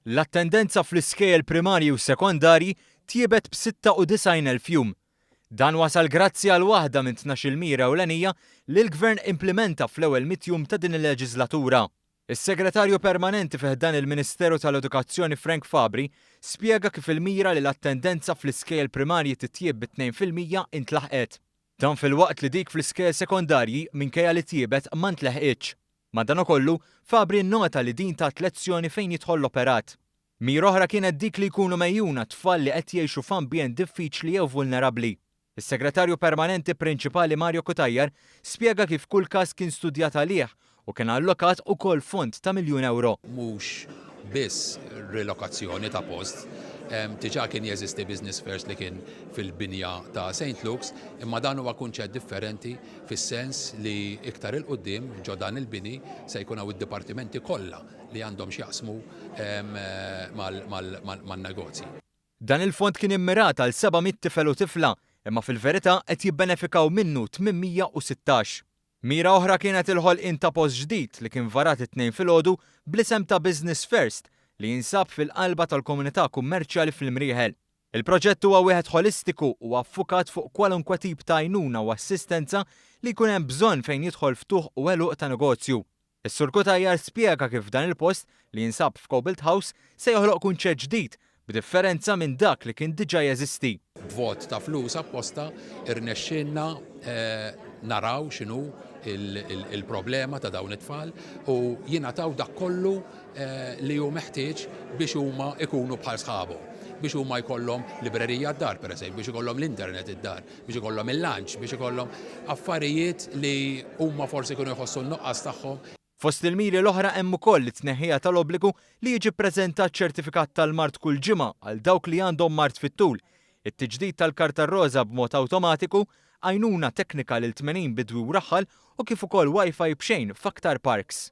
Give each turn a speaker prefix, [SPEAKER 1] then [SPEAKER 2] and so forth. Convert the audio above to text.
[SPEAKER 1] L-attendenza fl-iskejjel primarji u sekondarji tjiebet b'96,000 jum. Dan wasal grazzi għal waħda minn 12-il mira ewlenija li l-Gvern implimenta fl-ewwel mitt jum ta' din il-leġiżlatura. Is-Segretarju Permanenti fi ħdan il-Ministeru tal-Edukazzjoni Frank Fabri spjega kif il-mira li l-attendenza fl-iskejjel primarji titjieb bi 2% intlaħqet. Dan filwaqt li dik fl-iskejjel sekondarji minkejja li tjiebet ma ntleħqitx. Madanakollu, Fabri nnota li din tat lezzjoni fejn jidħol l-operat. Mira oħra kienet dik li jkunu megħjuna tfal li qed jgħixu f'ambjent diffiċli jew vulnerabbli. Is-Segretarju Permanenti Prinċipali Mario Cutajar spjega kif kull każ kien studjat għalih u kien allokat ukoll fond ta' miljun ewro.
[SPEAKER 2] Mhux biss rilokazzjoni ta' post, diġà kien jeżisti Business First li kien fil-binja ta' St. Luke's, imma dan huwa kunċett differenti fis-sens li iktar 'il quddiem ġo dan il-bini se jkun hawn id-dipartimenti kollha li għandhom x'jaqsmu man-negozji.
[SPEAKER 1] Dan il-fond kien immirat għal 700 tifel u tifla, imma fil-verità qed jibbenefikaw minnu 816. Mira oħra kienet il-ħolqien ta' post ġdid li kien varat it-Tnejn filgħodu bl-isem ta' Business First li jinsab fil-qalba tal-komunità kummerċjali fl-Imrieħel. Il-proġett huwa wieħed ħolistiku u affukat fuq kwalunkwe tip ta' għajnuna u assistenza li jkun hemm bżonn fejn jidħol ftuħ u għeluq ta' negozju. Is-Sur Cutajar spjega kif dan il-post, li jinsab f'Cobalt House, se joħloq kunċett ġdid, b'differenza minn dak li kien diġà jeżisti.
[SPEAKER 2] B'vot ta' flus apposta rnexxielna naraw x'inhu l-problema ta' dawn it-tfal u jingħataw dak kollu li hu meħtieġ biex huma jkunu bħal sħabhom, biex huma jkollhom librerija d-dar pereżempju, biex ikollhom l-internet id-dar, biex ikollhom il-lunch, biex ikollhom affarijiet li huma forsi jkunu jħossu n-nuqqas tagħhom.
[SPEAKER 1] Fost il-miri l-oħra hemm ukoll it-tneħħija tal-obbligu li jiġi ppreżentat ċertifikat tal-mard kull ġimgħa għal dawk li għandhom mard fit-tul, it-tiġdid tal-karta r-roża b'mod awtomatiku, għajnuna teknika lil 80 bidwi u raħħal u kif ukoll Wi-Fi b'xejn f'aktar parks.